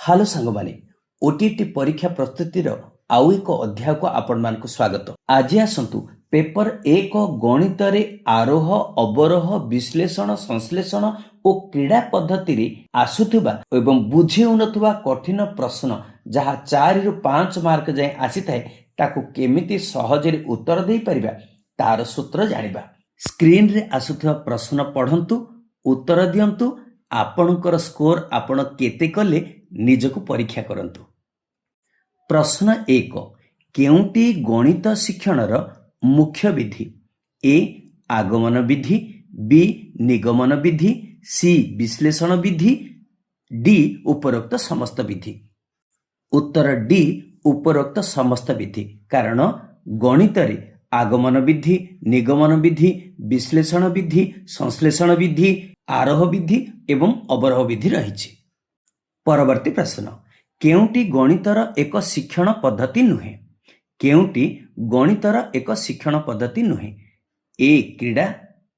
Hello ସାଙ୍ଗମାନେ, OTET ପରୀକ୍ଷା ପ୍ରସ୍ତୁତିର ଆଉ ଏକ ଅଧ୍ୟାୟକୁ ଆପଣମାନଙ୍କୁ ସ୍ୱାଗତ। ଆଜି ଆସନ୍ତୁ ପେପର 1 ଗଣିତରେ ଆରୋହ, ଅବରୋହ, ବିଶ୍ଳେଷଣ, ସଂଶ୍ଳେଷଣ ଓ କ୍ରୀଡ଼ା ପଦ୍ଧତିରେ ଆସୁଥିବା ଏବଂ ବୁଝି ହେଉନଥିବା କଠିନ ପ୍ରଶ୍ନ, ଯାହା 4ରୁ 5 ମାର୍କ ଯାଏଁ ଆସିଥାଏ, ତାକୁ କେମିତି ସହଜରେ ଉତ୍ତର ଦେଇପାରିବା, ତାର ସୂତ୍ର ଜାଣିବା। ସ୍କ୍ରିନରେ ଆସୁଥିବା ପ୍ରଶ୍ନ ପଢ଼ନ୍ତୁ, ଉତ୍ତର ଦିଅନ୍ତୁ। ଆପଣଙ୍କର ସ୍କୋର ଆପଣ କେତେ କଲେ, ନିଜକୁ ପରୀକ୍ଷା କରନ୍ତୁ। ପ୍ରଶ୍ନ 1: କେଉଁଟି ଗଣିତ ଶିକ୍ଷଣର ମୁଖ୍ୟ ବିଧି? ଏ ଆଗମନ ବିଧି, ବି ନିଗମନ ବିଧି, ସି ବିଶ୍ଳେଷଣ ବିଧି, ଡି ଉପରୋକ୍ତ ସମସ୍ତ ବିଧି। ଉତ୍ତର ଡି, ଉପରୋକ୍ତ ସମସ୍ତ ବିଧି। କାରଣ ଗଣିତରେ ଆଗମନ ବିଧି, ନିଗମନ ବିଧି, ବିଶ୍ଳେଷଣ ବିଧି, ସଂଶ୍ଳେଷଣ ବିଧି, ଆରୋହ ବିଧି ଏବଂ ଅବରୋହ ବିଧି ରହିଛି। ପରବର୍ତ୍ତୀ ପ୍ରଶ୍ନ: କେଉଁଟି ଗଣିତର ଏକ ଶିକ୍ଷଣ ପଦ୍ଧତି ନୁହେଁ? କେଉଁଟି ଗଣିତର ଏକ ଶିକ୍ଷଣ ପଦ୍ଧତି ନୁହେଁ? ଏ କ୍ରୀଡ଼ା,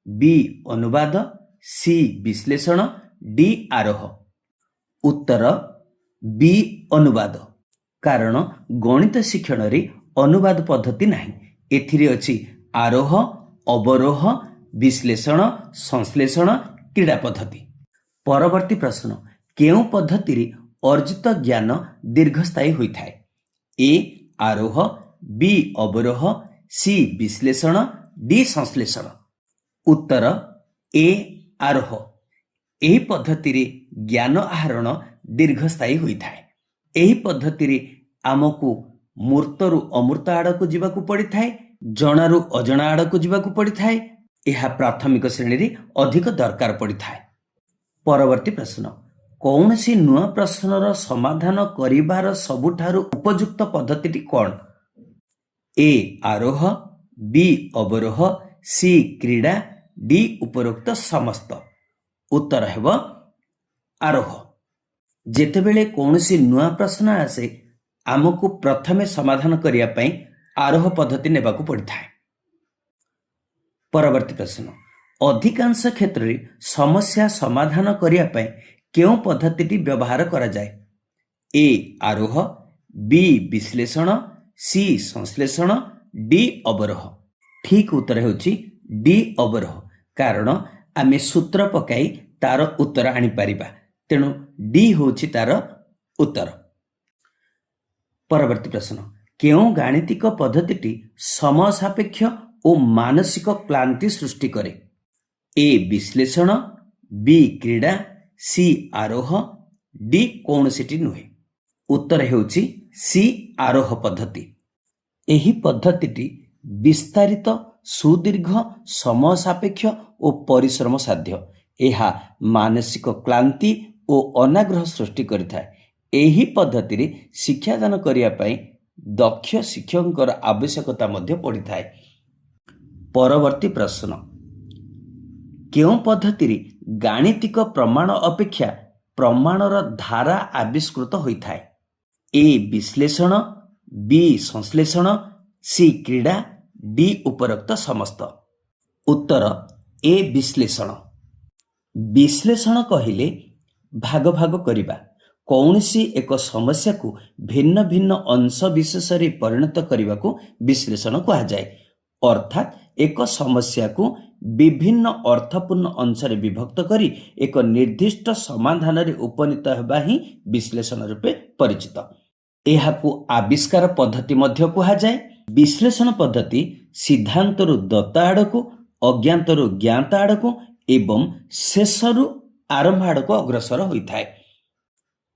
ବି ଅନୁବାଦ, ସି ବିଶ୍ଳେଷଣ, ଡି ଆରୋହ। ଉତ୍ତର ବି ଅନୁବାଦ। କାରଣ ଗଣିତ ଶିକ୍ଷଣରେ ଅନୁବାଦ ପଦ୍ଧତି ନାହିଁ। ଏଥିରେ ଅଛି ଆରୋହ, ଅବରୋହ, ବିଶ୍ଳେଷଣ, ସଂଶ୍ଳେଷଣ, କ୍ରୀଡ଼ା ପଦ୍ଧତି। ପରବର୍ତ୍ତୀ ପ୍ରଶ୍ନ: କେଉଁ ପଦ୍ଧତିରେ ଅର୍ଜିତ ଜ୍ଞାନ ଦୀର୍ଘସ୍ଥାୟୀ ହୋଇଥାଏ? ଏ ଆରୋହ, ବି ଅବରୋହ, ସି ବିଶ୍ଳେଷଣ, ଡି ସଂଶ୍ଳେଷଣ। ଉତ୍ତର ଏ ଆରୋହ। ଏହି ପଦ୍ଧତିରେ ଜ୍ଞାନ ଆହରଣ ଦୀର୍ଘସ୍ଥାୟୀ ହୋଇଥାଏ। ଏହି ପଦ୍ଧତିରେ ଆମକୁ ମୂର୍ତ୍ତରୁ ଅମୂର୍ତ୍ତ ଆଡ଼କୁ ଯିବାକୁ ପଡ଼ିଥାଏ, ଜଣାରୁ ଅଜଣା ଆଡ଼କୁ ଯିବାକୁ ପଡ଼ିଥାଏ। ଏହା ପ୍ରାଥମିକ ଶ୍ରେଣୀରେ ଅଧିକ ଦରକାର ପଡ଼ିଥାଏ। ପରବର୍ତ୍ତୀ ପ୍ରଶ୍ନ: କୌଣସି ନୂଆ ପ୍ରଶ୍ନର ସମାଧାନ କରିବାର ସବୁଠାରୁ ଉପଯୁକ୍ତ ପଦ୍ଧତିଟି କ'ଣ? ଏ ଆରୋହ, ବି ଅବରୋହ, ସି କ୍ରୀଡ଼ା, ଡି ଉପରୋକ୍ତ ସମସ୍ତ। ଉତ୍ତର ହେବ ଆରୋହ। ଯେତେବେଳେ କୌଣସି ନୂଆ ପ୍ରଶ୍ନ ଆସେ, ଆମକୁ ପ୍ରଥମେ ସମାଧାନ କରିବା ପାଇଁ ଆରୋହ ପଦ୍ଧତି ନେବାକୁ ପଡ଼ିଥାଏ। ପରବର୍ତ୍ତୀ ପ୍ରଶ୍ନ: ଅଧିକାଂଶ କ୍ଷେତ୍ରରେ ସମସ୍ୟା ସମାଧାନ କରିବା ପାଇଁ କେଉଁ ପଦ୍ଧତିଟି ବ୍ୟବହାର କରାଯାଏ? ଏ ଆରୋହ, ବି ବିଶ୍ଳେଷଣ, ସି ସଂଶ୍ଳେଷଣ, ଡି ଅବରୋହ। ଠିକ୍ ଉତ୍ତର ହେଉଛି ଡି ଅବରୋହ। କାରଣ ଆମେ ସୂତ୍ର ପକାଇ ତାର ଉତ୍ତର ଆଣିପାରିବା। ତେଣୁ ଡି ହେଉଛି ତାର ଉତ୍ତର। ପରବର୍ତ୍ତୀ ପ୍ରଶ୍ନ: କେଉଁ ଗାଣିତିକ ପଦ୍ଧତିଟି ସମୟ ସାପେକ୍ଷ ଓ ମାନସିକ କ୍ଳାନ୍ତି ସୃଷ୍ଟି କରେ? ଏ ବିଶ୍ଳେଷଣ, ବି କ୍ରୀଡ଼ା, ସି ଆରୋହ, ଡି କୌଣସିଟି ନୁହେଁ। ଉତ୍ତର ହେଉଛି ସି ଆରୋହ ପଦ୍ଧତି। ଏହି ପଦ୍ଧତିଟି ବିସ୍ତାରିତ, ସୁଦୀର୍ଘ, ସମୟ ସାପେକ୍ଷ ଓ ପରିଶ୍ରମ ସାଧ୍ୟ। ଏହା ମାନସିକ କ୍ଳାନ୍ତି ଓ ଅନାଗ୍ରହ ସୃଷ୍ଟି କରିଥାଏ। ଏହି ପଦ୍ଧତିରେ ଶିକ୍ଷାଦାନ କରିବା ପାଇଁ ଦକ୍ଷ ଶିକ୍ଷକଙ୍କର ଆବଶ୍ୟକତା ମଧ୍ୟ ପଡ଼ିଥାଏ। ପରବର୍ତ୍ତୀ ପ୍ରଶ୍ନ: କେଉଁ ପଦ୍ଧତିରେ ଗାଣିତିକ ପ୍ରମାଣ ଅପେକ୍ଷା ପ୍ରମାଣର ଧାରା ଆବିଷ୍କୃତ ହୋଇଥାଏ? ଏ ବିଶ୍ଳେଷଣ, ବି ସଂଶ୍ଳେଷଣ, ସି କ୍ରୀଡ଼ା, ଡି ଉପରୋକ୍ତ ସମସ୍ତ। ଉତ୍ତର ଏ ବିଶ୍ଳେଷଣ। ବିଶ୍ଳେଷଣ କହିଲେ ଭାଗ ଭାଗ କରିବା। କୌଣସି ଏକ ସମସ୍ୟାକୁ ଭିନ୍ନ ଭିନ୍ନ ଅଂଶ ବିଶେଷରେ ପରିଣତ କରିବାକୁ ବିଶ୍ଳେଷଣ କୁହାଯାଏ। ଅର୍ଥାତ୍ ଏକ ସମସ୍ୟାକୁ ବିଭିନ୍ନ ଅର୍ଥପୂର୍ଣ୍ଣ ଅଂଶରେ ବିଭକ୍ତ କରି ଏକ ନିର୍ଦ୍ଦିଷ୍ଟ ସମାଧାନରେ ଉପନୀତ ହେବା ହିଁ ବିଶ୍ଳେଷଣ ରୂପେ ପରିଚିତ। ଏହାକୁ ଆବିଷ୍କାର ପଦ୍ଧତି ମଧ୍ୟ କୁହାଯାଏ। ବିଶ୍ଳେଷଣ ପଦ୍ଧତି ସିଦ୍ଧାନ୍ତରୁ ଦତ୍ତ ଆଡ଼କୁ, ଅଜ୍ଞାତରୁ ଜ୍ଞାତ ଆଡ଼କୁ ଏବଂ ଶେଷରୁ ଆରମ୍ଭ ଆଡ଼କୁ ଅଗ୍ରସର ହୋଇଥାଏ।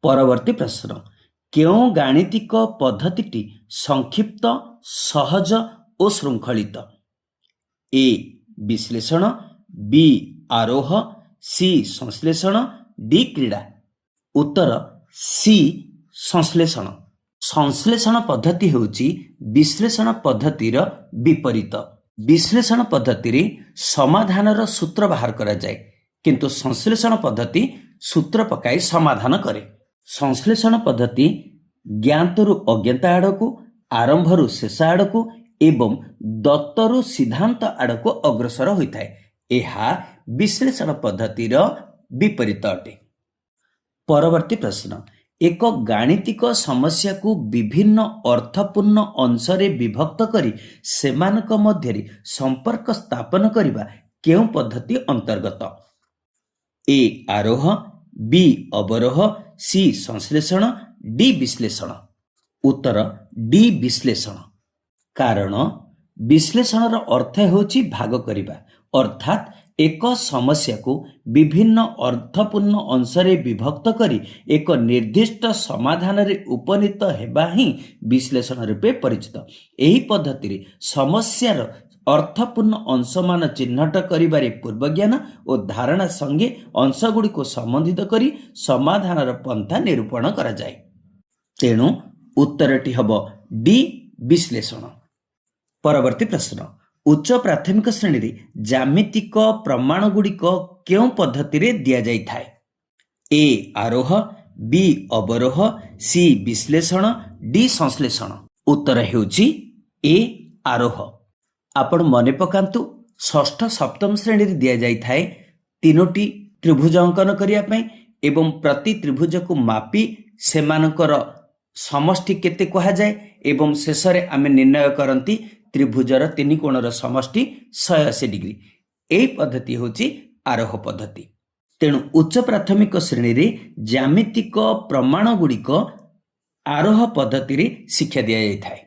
ପରବର୍ତ୍ତୀ ପ୍ରଶ୍ନ: କେଉଁ ଗାଣିତିକ ପଦ୍ଧତିଟି ସଂକ୍ଷିପ୍ତ, ସହଜ ଓ ଶୃଙ୍ଖଳିତ? ଏ ବିଶ୍ଳେଷଣ, ବି ଆରୋହ, ସି ସଂଶ୍ଳେଷଣ, ଡି କ୍ରୀଡ଼ା। ଉତ୍ତର ସି ସଂଶ୍ଳେଷଣ। ସଂଶ୍ଳେଷଣ ପଦ୍ଧତି ହେଉଛି ବିଶ୍ଳେଷଣ ପଦ୍ଧତିର ବିପରୀତ। ବିଶ୍ଳେଷଣ ପଦ୍ଧତିରେ ସମାଧାନର ସୂତ୍ର ବାହାର କରାଯାଏ, କିନ୍ତୁ ସଂଶ୍ଳେଷଣ ପଦ୍ଧତି ସୂତ୍ର ପକାଇ ସମାଧାନ କରେ। ସଂଶ୍ଳେଷଣ ପଦ୍ଧତି ଜ୍ଞାତରୁ ଅଜ୍ଞାତ ଆଡ଼କୁ, ଆରମ୍ଭରୁ ଶେଷ ଆଡ଼କୁ ଏବଂ ଦତ୍ତରୁ ସିଦ୍ଧାନ୍ତ ଆଡ଼କୁ ଅଗ୍ରସର ହୋଇଥାଏ। ଏହା ବିଶ୍ଳେଷଣ ପଦ୍ଧତିର ବିପରୀତ ଅଟେ। ପରବର୍ତ୍ତୀ ପ୍ରଶ୍ନ: ଏକ ଗାଣିତିକ ସମସ୍ୟାକୁ ବିଭିନ୍ନ ଅର୍ଥପୂର୍ଣ୍ଣ ଅଂଶରେ ବିଭକ୍ତ କରି ସେମାନଙ୍କ ମଧ୍ୟରେ ସମ୍ପର୍କ ସ୍ଥାପନ କରିବା କେଉଁ ପଦ୍ଧତି ଅନ୍ତର୍ଗତ? ଏ ଆରୋହ, ବି ଅବରୋହ, ସି ସଂଶ୍ଳେଷଣ, ଡି ବିଶ୍ଳେଷଣ। ଉତ୍ତର ଡି ବିଶ୍ଳେଷଣ। କାରଣ ବିଶ୍ଳେଷଣର ଅର୍ଥ ହେଉଛି ଭାଗ କରିବା, ଅର୍ଥାତ୍ ଏକ ସମସ୍ୟାକୁ ବିଭିନ୍ନ ଅର୍ଥପୂର୍ଣ୍ଣ ଅଂଶରେ ବିଭକ୍ତ କରି ଏକ ନିର୍ଦ୍ଦିଷ୍ଟ ସମାଧାନରେ ଉପନୀତ ହେବା ହିଁ ବିଶ୍ଳେଷଣ ରୂପେ ପରିଚିତ। ଏହି ପଦ୍ଧତିରେ ସମସ୍ୟାର ଅର୍ଥପୂର୍ଣ୍ଣ ଅଂଶମାନ ଚିହ୍ନଟ କରିବାରେ ପୂର୍ବଜ୍ଞାନ ଓ ଧାରଣା ସଙ୍ଗେ ଅଂଶଗୁଡ଼ିକୁ ସମ୍ବନ୍ଧିତ କରି ସମାଧାନର ପନ୍ଥା ନିରୂପଣ କରାଯାଏ। ତେଣୁ ଉତ୍ତରଟି ହେବ ଡି ବିଶ୍ଳେଷଣ। ପରବର୍ତ୍ତୀ ପ୍ରଶ୍ନ, ଉଚ୍ଚ ପ୍ରାଥମିକ ଶ୍ରେଣୀରେ ଜ୍ୟାମିତିକ ପ୍ରମାଣଗୁଡ଼ିକ କେଉଁ ପଦ୍ଧତିରେ ଦିଆଯାଇଥାଏ? ଏ ଆରୋହ, ବି ଅବରୋହ, ସି ବିଶ୍ଳେଷଣ, ଡି ସଂଶ୍ଳେଷଣ। ଉତ୍ତର ହେଉଛି ଏ ଆରୋହ। ଆପଣ ମନେ ପକାନ୍ତୁ, ଷଷ୍ଠ ସପ୍ତମ ଶ୍ରେଣୀରେ ଦିଆଯାଇଥାଏ ତିନୋଟି ତ୍ରିଭୁଜ ଅଙ୍କନ କରିବା ପାଇଁ ଏବଂ ପ୍ରତି ତ୍ରିଭୁଜକୁ ମାପି ସେମାନଙ୍କର ସମଷ୍ଟି କେତେ କୁହାଯାଏ ଏବଂ ଶେଷରେ ଆମେ ନିର୍ଣ୍ଣୟ କରନ୍ତି ତ୍ରିଭୁଜର ତିନି କୋଣର ସମଷ୍ଟି 180 ଡିଗ୍ରୀ। ଏହି ପଦ୍ଧତି ହେଉଛି ଆରୋହ ପଦ୍ଧତି। ତେଣୁ ଉଚ୍ଚ ପ୍ରାଥମିକ ଶ୍ରେଣୀରେ ଜ୍ୟାମିତିକ ପ୍ରମାଣ ଗୁଡ଼ିକ ଆରୋହ ପଦ୍ଧତିରେ ଶିକ୍ଷା ଦିଆଯାଇଥାଏ।